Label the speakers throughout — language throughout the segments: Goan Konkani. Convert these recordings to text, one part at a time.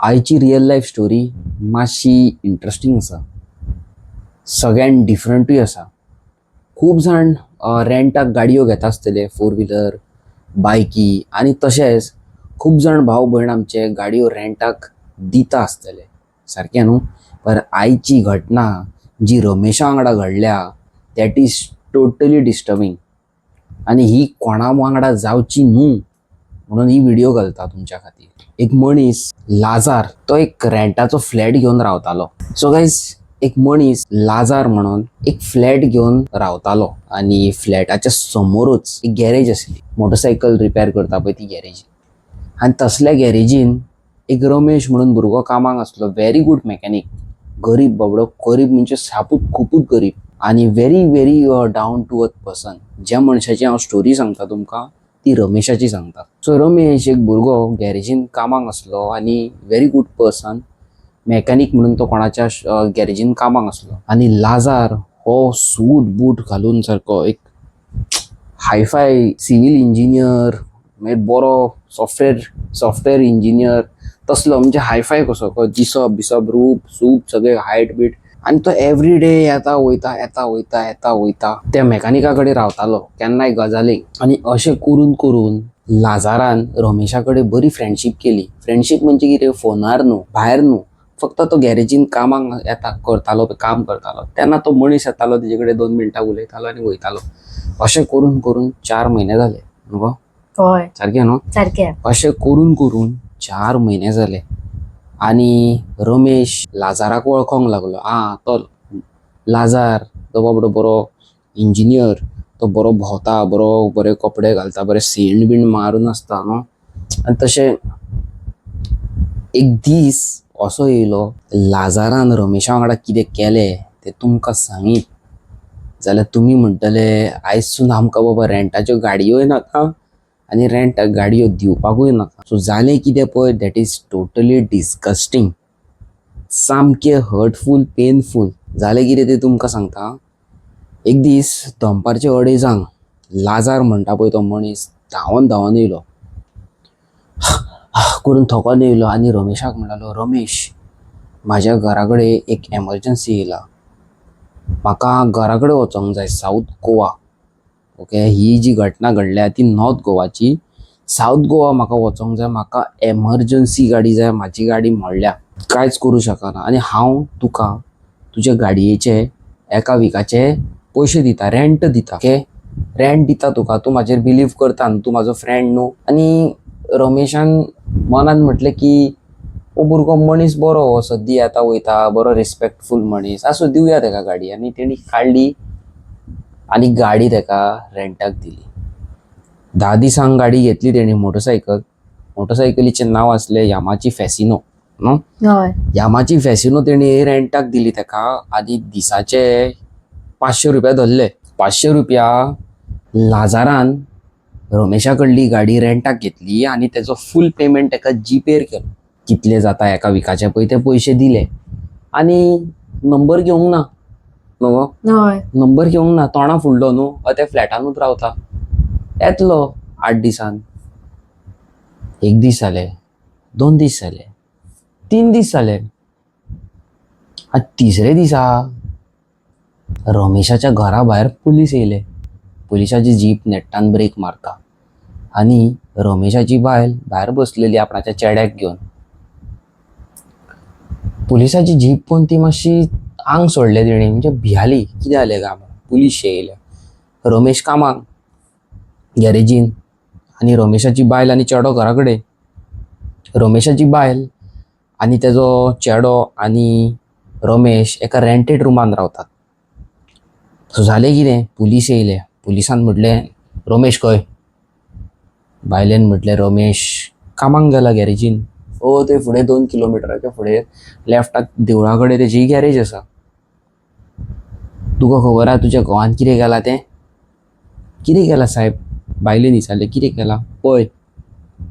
Speaker 1: आयची रियल लायफ स्टोरी मातशी इंट्रस्टींग आसा, सगळ्यान डिफरंटूय आसा. खूब जाण रेंटाक गाडयो घेता आसतले, फोर व्हिलर, बायकी, आनी तशेंच खूब जाण भाव भयण आमचे गाडयो रेंटाक दिता आसतले, सारकें न्हू? पर आयची घटना जी रमेशा वांगडा घडल्या that is totally disturbing, आनी ही कोणा वांगडा जावची न्हू म्हणून ही व्हिडिओ घालता तुमच्या खातीर. एक मनीस लाजार, तो एक रेंटाचो फ्लॅट घेवन रावतालो. सो गायज, एक मनीस लाजार म्हणून एक फ्लॅट घेवन रावतालो आनी फ्लॅटाच्या समोरूच एक गॅरेज आसली, मोटरसायकल रिपेर करता पळय ती गॅरेज. आनी तसल्या गॅरेजीन एक रमेश म्हणून भुरगो कामाक आसलो, व्हेरी गूड मॅकॅनीक. गरीब बाबडो, गरीब म्हणजे सापूच खुपूच गरीब आनी very very down to earth person. ज्या मनशाची हांव स्टोरी सांगता तुमकां ती रमेशाची सांगता. सो रमेश एक भुरगो गॅरेजीन कामाक आसलो आनी व्हेरी गूड पर्सन, मॅकॅनीक म्हणून तो कोणाच्या गॅरेजीन कामाक आसलो. आनी लाजार हो सूट बूट घालून सारको एक हायफाय सिवील इंजिनियर, मागीर बरो सॉफ्टवेअर इंजिनियर तसलो, म्हणजे हायफाय कसो दिसप बिसप, रूप सूप सगळे, हायट बीट. आनी तो एवरी डे येता वयता, येता वयता, येता वयता, त्या मॅकानिका कडेन रावतालो केन्नाय गजालीक. आनी अशें करून करून लाजारान रमेशा कडेन बरी फ्रेंडशीप केली. फ्रेंडशीप म्हणजे कितें, फोनार न्हू, भायर न्हू, फक्त तो गॅरेजीन कामाक येता करतालो, काम करतालो तेन्ना तो मनीस येतालो तेजे कडेन 2 मिनटां उलयतालो आनी वयतालो. अशें करून करून 4 म्हयने जाले न्हू गो?
Speaker 2: हय.
Speaker 1: सारकें न्हू?
Speaker 2: सारकें.
Speaker 1: अशें करून करून 4 म्हयने जाले आनी रमेश लाजाराक वळखोंक लागलो. आं, तो लाजार, तो बाबडो बरो इंजिनियर, तो बरो भोंवता, बरो बरे कपडे घालता, बरे सेंट बीन मारून आसता न्हू. आनी तशें एक दीस असो येयलो, लाजारान रमेशा वांगडा कितें केलें तें तुमकां सांगीत जाल्यार तुमी म्हणटले आयजसून आमकां बाबा रेंटाच्यो गाडयोय नाका आनी रेंटाक गाडयो दिवपाकूय नाका. सो जालें कितें पळय, that is totally disgusting, सामकें हर्टफूल, पेनफूल. जालें कितें तें तुमकां सांगता. एक दीस दनपारचे 2:30 लाजार म्हणटा पळय तो मनीस धांवन धांवन येयलो, करून थकोन येयलो आनी रमेशाक म्हणलो, रमेश म्हाज्या घरा कडेन एक एमरजंसी येयला, म्हाका घरा कडेन वचोंक जाय, सावथ गोवा. ओके, ही जी घटना घडल्या ती नॉर्थ गोवाची, सावथ गोवा म्हाका वचोंक जाय, म्हाका एमरजंसी गाडी जाय, म्हाजी गाडी मोडल्या, कांयच करूं शकना, आनी हांव तुका तुज्या गाडयेचे एका विकाचे पयशे दिता, रेंट दिता. ओके, रेंट दिता तुका, तूं म्हाजेर बिलीव करता न्हू, तूं म्हाजो फ्रेंड न्हू. आनी रमेशान मनान म्हटलें की हो भुरगो मनीस बरो, हो सद्दी येता वयता, बरो रिस्पेक्टफूल मनीस, आसूं दिवया तेका गाडी. आनी तेणी काडली आनी गाडी तेका रेंटाक दिली. 10 दिसांक गाडी घेतली तेणी, मोटरसायकल. मोटरसायकलीचें नांव आसलें यामाची फॅसिनो न्हू.
Speaker 2: हय.
Speaker 1: यामाची फॅसिनो तेणी रेंटाक दिली तेका आनी दिसाचे 500 रुपया धरले. 500 रुपया लाजारान रमेशा कडली गाडी रेंटाक घेतली आनी तेजो फूल पेमेंट तेका जीपेर केलो. कितले जाता एका विकाचे पळय ते पयशे दिले आनी नंबर घेवंक ना न्हू गो?
Speaker 2: हय.
Speaker 1: नंबर घेवंक ना, तोंडा फुडलो न्हू, त्या फ्लॅटानूच रावता, येतलो 8 दिसान. 1 दीस जाले, 2 दीस जाले, 3 दीस जाले, आनी तिसरे दिसा रमेशाच्या घरा भायर पुलीस येयले. पुलिसाची जीप नेट्टान ब्रेक मारता आनी रमेशाची बायल भायर बसलेली आपणाच्या चेड्याक घेवन. पुलिसाची जीप पळोवन ती मातशी आंग सोडलें तेणी, म्हणजे भियाली, कितें जालें काय म्हणून. पुलीस येयल्या, रमेश कामाक गॅरेजीन आनी रमेशाची बायल आनी चेडो घरा कडेन. रमेशाची बायल आनी तेजो चेडो आनी रमेश एका रेंटेड रुमान रावतात. सो जालें कितें, पुलीस येयले. पुलिसान म्हटलें रमेश खंय? बायलेन म्हटलें रमेश कामाक गेला गॅरेजीन, ओ ते फुडें 2 किलोमिटराच्या फुडें लेफ्टाक देवळा कडेन तेजी गॅरेज आसा. तुका खबर आहा तुज्या घोवान कितें केलां तें? कितें केलां सायब? बायलेन विचारलें कितें केलां? पळय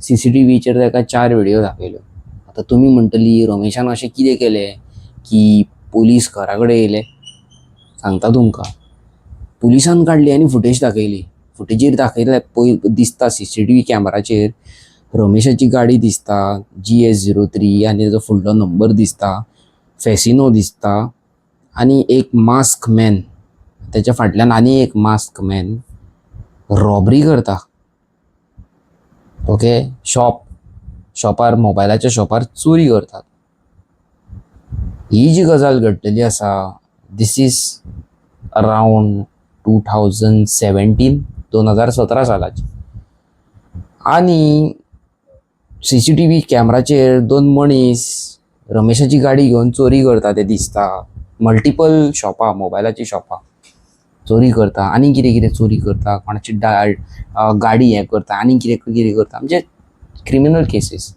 Speaker 1: CCTVचेर ताका 4 व्हिडियो दाखयल्यो. आतां तुमी म्हणटली रमेशान अशें कितें केलें की पुलीस घरा कडेन येयले? सांगता तुमकां, पुलिसान काडली आनी फुटेज दाखयली. फुटेजीर दाखयलें पळय दिसता CCTV कॅमेराचेर रमेशाची गाडी दिसता GS 03 आनी तेजो फुडलो नंबर दिसता, फेसिनो दिसता आनी एक मास्क मॅन, तेच्या फाटल्यान आनी एक मास्क मॅन रॉबरी करता. ओके, शॉपार मोबायलाच्या शॉपार चोरी करतात. ही जी गजाल घडलेली आसा, this is around 2017, 2017 सालाची. आनी CCTV कॅमराचेर दोन मनीस रमेशाची गाडी घेवन चोरी करता ते दिसता. मल्टिपल शॉपां, मोबायलाची शॉपां चोरी करता आनी कितें कितें चोरी करता, कोणाची गाडी हें करता आनी कितें कितें करता, म्हणजे क्रिमिनल केसीस.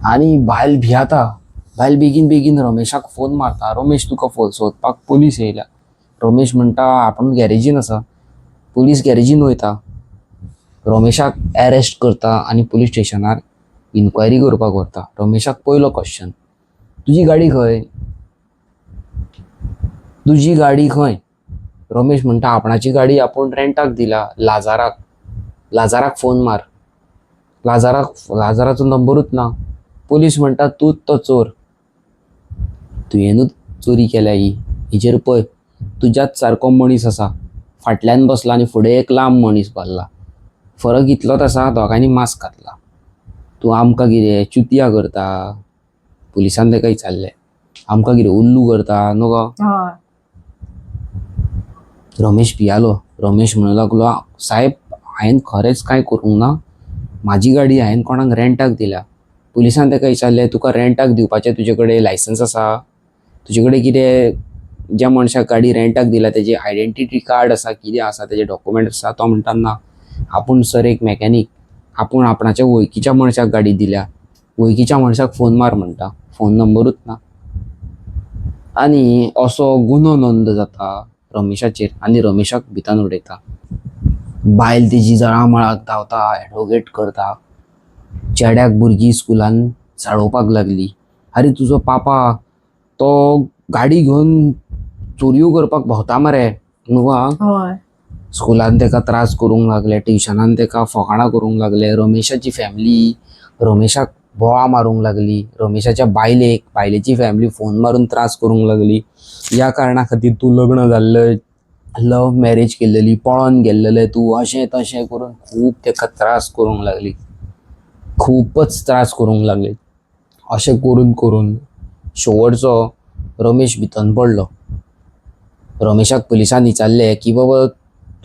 Speaker 1: आनी बायल भियाता. बायल बेगीन बेगीन रमेशाक फोन मारता, रमेश तुका सोदपाक पोलीस येयल्या. रमेश म्हणटा आपूण गॅरेजीन आसा. पोलीस गॅरेजीन वयता, रमेशाक एरेस्ट करता आनी पोलीस स्टेशनार इन्क्वायरी करपाक व्हरता. रमेशाक पयलो क्वेश्चन, तुजी गाडी खंय, तुजी गाडी खंय? रमेश म्हणटा आपणाची गाडी आपूण रेंटाक दिला लाजाराक, लाजाराक फोन मार. लाजाराचो नंबरूच ना. पोलीस म्हणटा तूंच तो चोर, तुवेंनूच चोरी केल्या ही, हिचेर पळय तुज्याच सारको मनीस आसा, फाटल्यान बसला आनी फुडें एक लांब मनीस बसला, फरक इतलोच आसा दोगांनी मास्क घातला. तूं आमकां कितें चुतिया करता? पुलिसान ताका विचारलें, आमकां कितें उल्लू करता न्हू गो?
Speaker 2: हय.
Speaker 1: रमेश भियालो. रमेश म्हणूंक लागलो, सायब हांवें खरेंच कांय करूंक ना, म्हाजी गाडी हांवें कोणाक रेंटाक दिल्या. पुलिसान ताका विचारलें, तुका रेंटाक दिवपाचें तुजे कडेन लायसन्स आसा? तुजे कडेन कितें ज्या मनशाक गाडी रेंटाक दिल्या तेजी आयडेंटिटी कार्ड आसा, कितें आसा तेजे डॉक्युमेंट आसा? तो म्हणटा ना, आपूण सर एक मॅकॅनीक, आपूण आपणाच्या वळखीच्या मनशाक गाडी दिल्या. वळखीच्या मनशाक फोन मार म्हणटा, फोन नंबरूच ना. आनी असो गुन्हो नोंद जाता रमेशाचेर आनी रमेशाक भितान उडयता. बायल तेजी जळामळाक धांवता, एडवोकेट करता. चेड्याक भुरगीं स्कुलान चाळोवपाक लागली, आरे तुजो पापा तो गाडी घेवन चोरयो करपाक भोंवता मरे न्हू गो.
Speaker 2: हय.
Speaker 1: स्कुलान तेका त्रास करूंक लागले, ट्युशनान तेका फकाणां करूंक लागले. रमेशाची फॅमिली रमेशाक बोवाळ मारूंक लागली, रमेशाच्या बायलेक, बायलेची फॅमिली फोन मारून त्रास करूंक लागली. ह्या कारणा खातीर तूं लग्न जाल्लें, लव मॅरेज केल्लेली, पळोन गेल्लेलें तूं, अशें तशें करून खूब तेका त्रास करूंक लागली, खूबच त्रास करूंक लागले. अशें करून करून शेवटचो रमेश भितन पडलो. रमेशाक पुलिसान विचारलें की बाबा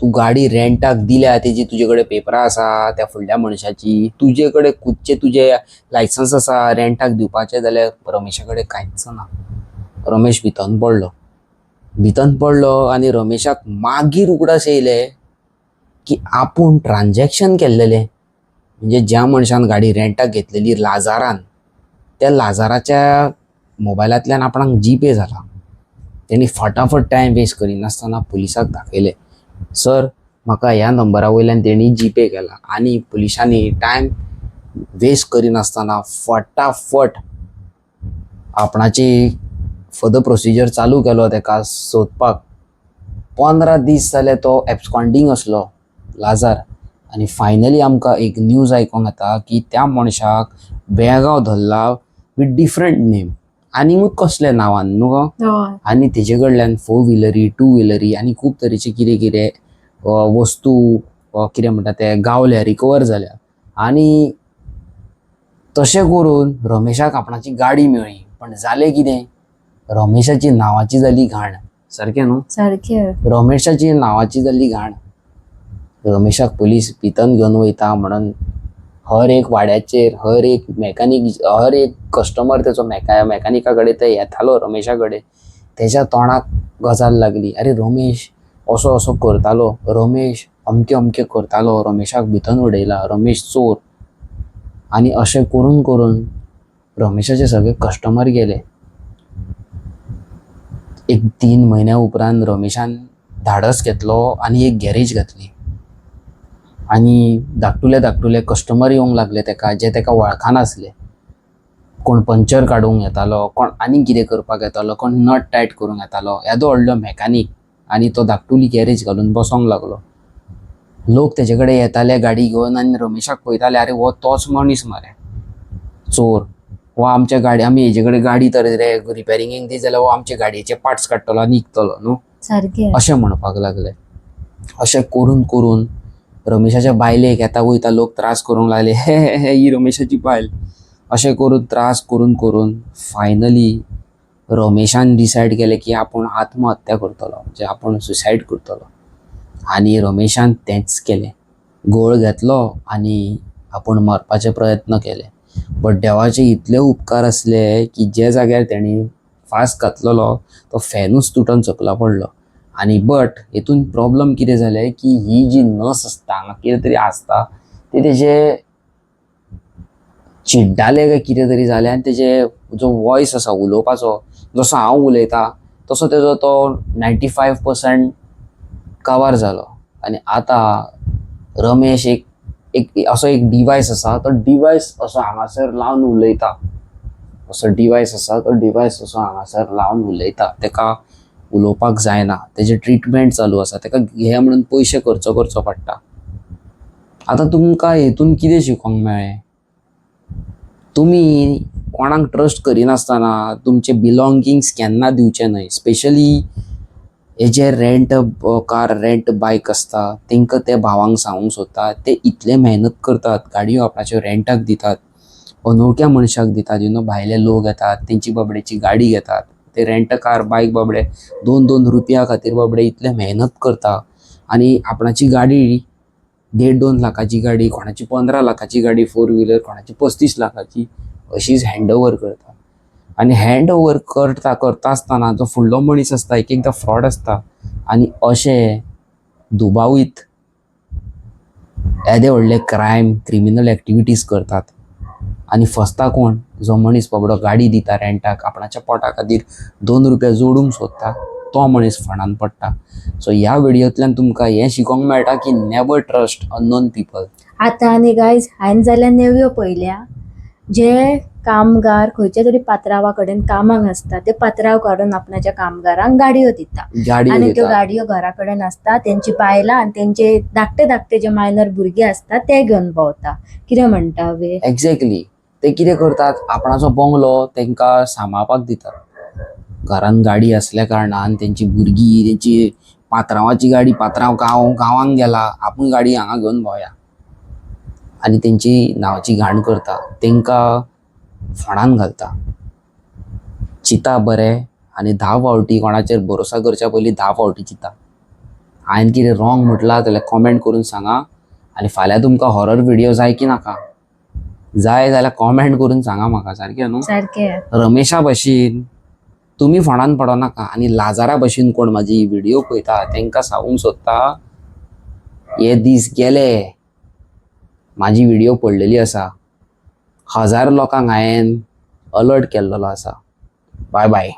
Speaker 1: तूं गाडी रेंटाक दिल्या तेजी तुजे कडेन पेपरां आसा त्या फुडल्या मनशाची, तुजे कडेन खुदचें तुजें लायसन्स आसा रेंटाक दिवपाचें? जाल्यार रमेशा कडेन कांयच ना. रमेश भितन पडलो. भितन पडलो आनी रमेशाक मागीर उगडास येयले की आपूण ट्रान्जॅक्शन केल्लेलें, म्हणजे ज्या मनशान गाडी रेंटाक घेतलेली लाजारान, त्या लाजाराच्या मोबायलांतल्यान आपणाक जीपे जाला. तेणी फटाफट टायम वेस्ट करिनासतना पुलिसाक दाखयलें, सर म्हाका ह्या नंबरा वयल्यान तेणी जीपे केला. आनी पुलिसांनी टायम वेस्ट करिनासतना फटाफट आपणाची फर्दर प्रोसिजर चालू केलो तेका सोदपाक. 15 दीस जाले तो एब्सकॉन्डींग आसलो लाजार. आनी फायनली आमकां एक न्यूज आयकोंक येता की त्या मनशाक बेळगांव धरला विथ डिफरंट नेम, आनीकूच कसल्या नांवान न्हू गो.
Speaker 2: हय.
Speaker 1: आनी तेजे कडल्यान फोर व्हिलरी, टू व्हिलरी आनी खूब तरेचे कितें कितें वस्तू कितें म्हणटा ते गावल्या, रिकवर जाल्या. आनी तशें करून रमेशाक आपणाची गाडी मेळ्ळी. पण जालें कितें, रमेशाची नांवाची जाली घाण. सारकें न्हू?
Speaker 2: सारकें.
Speaker 1: रमेशाची नांवाची जाल्ली घाण. रमेशाक पोलीस भितन घेवन वयता म्हणून हर एक वाड्याचेर हर एक मॅकानीक, हर एक कस्टमर तेचो मॅकानिका कडेन ते येतालो रमेशा कडेन. तेच्या तोंडाक गजाल लागली, आरे रमेश असो असो करतालो, रमेश अमकें अमकें करतालो, रमेशाक भितन उडयला, रमेश चोर. आनी अशें करून करून रमेशाचे सगळे कस्टमर गेले. एक 3 म्हयन्या उपरांत रमेशान धाडस घेतलो आनी एक गॅरेज घातली. आनी धाकटुले धाकटुले कस्टमर येवंक लागले तेका, जे तेका वळखनासले. कोण पंचर काडूंक येतालो, कोण आनीक कितें करपाक येतालो, कोण नट टायट करूंक येतालो. येदो व्हडलो मॅकानीक आनी तो धाकटुली गॅरेज घालून बसोंक लागलो. लोक तेजे कडेन येताले गाडी घेवन आनी रमेशाक पळयताले, आरे हो तोच मनीस मरे चोर, हो आमच्या गाडी, आमी हेजे कडेन गाडी तर रिपेरिंगेक दी जाल्यार हो आमच्या गाडयेचे पार्ट्स काडटलो आनी विकतलो न्हू,
Speaker 2: सारकें.
Speaker 1: अशें म्हणपाक लागले. अशें करून करून रमेशाच्या बायलेक येता वयता लोक त्रास करूंक लागले. हे हे हे ही रमेशाची बायल, अशें करून त्रास करून करून फायनली रमेशान डिसायड केलें की आपूण आत्महत्या करतलो, म्हणजे आपूण सुसायड करतलो. आनी रमेशान तेंच केलें, गोळ घेतलो आनी आपूण मरपाचे प्रयत्न केले. बट देवाचे इतले उपकार आसले की जे जाग्यार तेणी फास घातलेलो तो फॅनूच तुटोन सकला पडलो. आनी बट हेतून प्रॉब्लम कितें जालें की ही जी नस आसता हांगा कितें तरी आसता ते तेजे चिड्डाले काय कितें तरी जालें आनी तेजे जो वॉयस आसा उलोवपाचो, जसो हांव उलयतां तसो तेजो तो 95% काबार जालो. आनी आतां रमेश एक एक असो एक डिवायस आसा, तो डिवायस असो हांगासर लावन उलयता, असो डिवायस आसा तो डिवायस असो हांगासर लावन उलयता. तेका उलोवपाक जायना, तेजें ट्रिटमेंट चालू आसा, तेका घे म्हणून पयशे खर्च करचो पडटा. आतां तुमकां हेतून कितें शिकोंक मेळ्ळें? तुमी कोणाक ट्रस्ट करिनासतना तुमचे बिलोंगींग्स केन्ना दिवचे न्हय. स्पेशली हे जे रेंट कार, रेंट बायक आसता तेंकां ते भावांक सांगूंक सोदता, ते इतले मेहनत करतात, गाडयो आपणाच्यो रेंटाक दितात, अनोळख्या मनशाक दितात, you know भायले लोक येतात तेंची बाबड्याची गाडी घेतात, ते रेंट कार बायक बाबडे 2-2 रुपया खातीर बाबडे इतले मेहनत करता आनी आपणाची गाडी 1.5-2 लाखाची गाडी, कोणाची 15 लाखाची गाडी फोर व्हिलर, कोणाची 35 लाखाची अशीच हँड ओवर करता. आनी हँड ओवर करता करता आसतना जो फुडलो मनीस आसता एक एकदां फ्रॉड आसता आनी अशे दुबावीत येदे व्हडले क्रायम क्रिमिनल एक्टिविटीज करतात आनी फसता कोण? जो मनीस बाबडो गाडी दिता रेंटाक, आपणाच्या पोटा खातीर 2 रुपया जोडूंक सोदता तो मनीस फणान पडटा. सो ह्या व्हिडियोंतल्यान तुमकां हें शिकोंक मेळटा की नेवर ट्रस्ट अननोन पिपल.
Speaker 2: आतां आनी गायज हांवें जाल्यार नेव्यो पळयल्या, जे कामगार खंयच्या तरी पात्रांवा कडेन कामाक आसता ते पात्रांव काडून आपणाच्या कामगारांक गाडयो दिता
Speaker 1: गाडयो
Speaker 2: आनी त्यो
Speaker 1: दिता,
Speaker 2: गाडयो घरा कडेन आसता, तेंची बायलां आनी तेंचे धाकटे धाकटे जे मायनर भुरगे आसता ते घेवन भोंवता. कितें म्हणटा वे?
Speaker 1: एक्झॅक्टली. ते कितें करतात, आपणाचो बंगलो तेंकां सांबाळपाक दितात. घरान गाडी आसल्या कारणान तेंची भुरगीं, तेंची पात्रांवाची गाडी, पात्रांव गांवांक गेला, आपूण गाडी हांगा घेवन भोंवया आनी तेंची नांवाची घाण करता, तेंकां फोंडान घालता. चिंता बरें आनी 10 फावटी कोणाचेर भरोसा करच्या पयलीं 10 फावटी चिंता. हांवें कितें रॉंग म्हटलां जाल्यार कॉमेंट करून सांगा आनी फाल्यां तुमकां हॉरर व्हिडियो जाय की नाका? जाय जाल्यार कॉमेंट करून सांगा म्हाका, सारकें न्हू?
Speaker 2: सारकें.
Speaker 1: रमेशा भशेन तुमी फोंडान पडो नाका आनी लाजारा भशेन कोण म्हाजी व्हिडियो पळयता तेंकां सांगूंक सोदता हे दीस गेले. म्हाजी व्हिडियो पडलेली आसा, 1000 लोकांक हांवें अलर्ट केल्लो आसा. बाय बाय.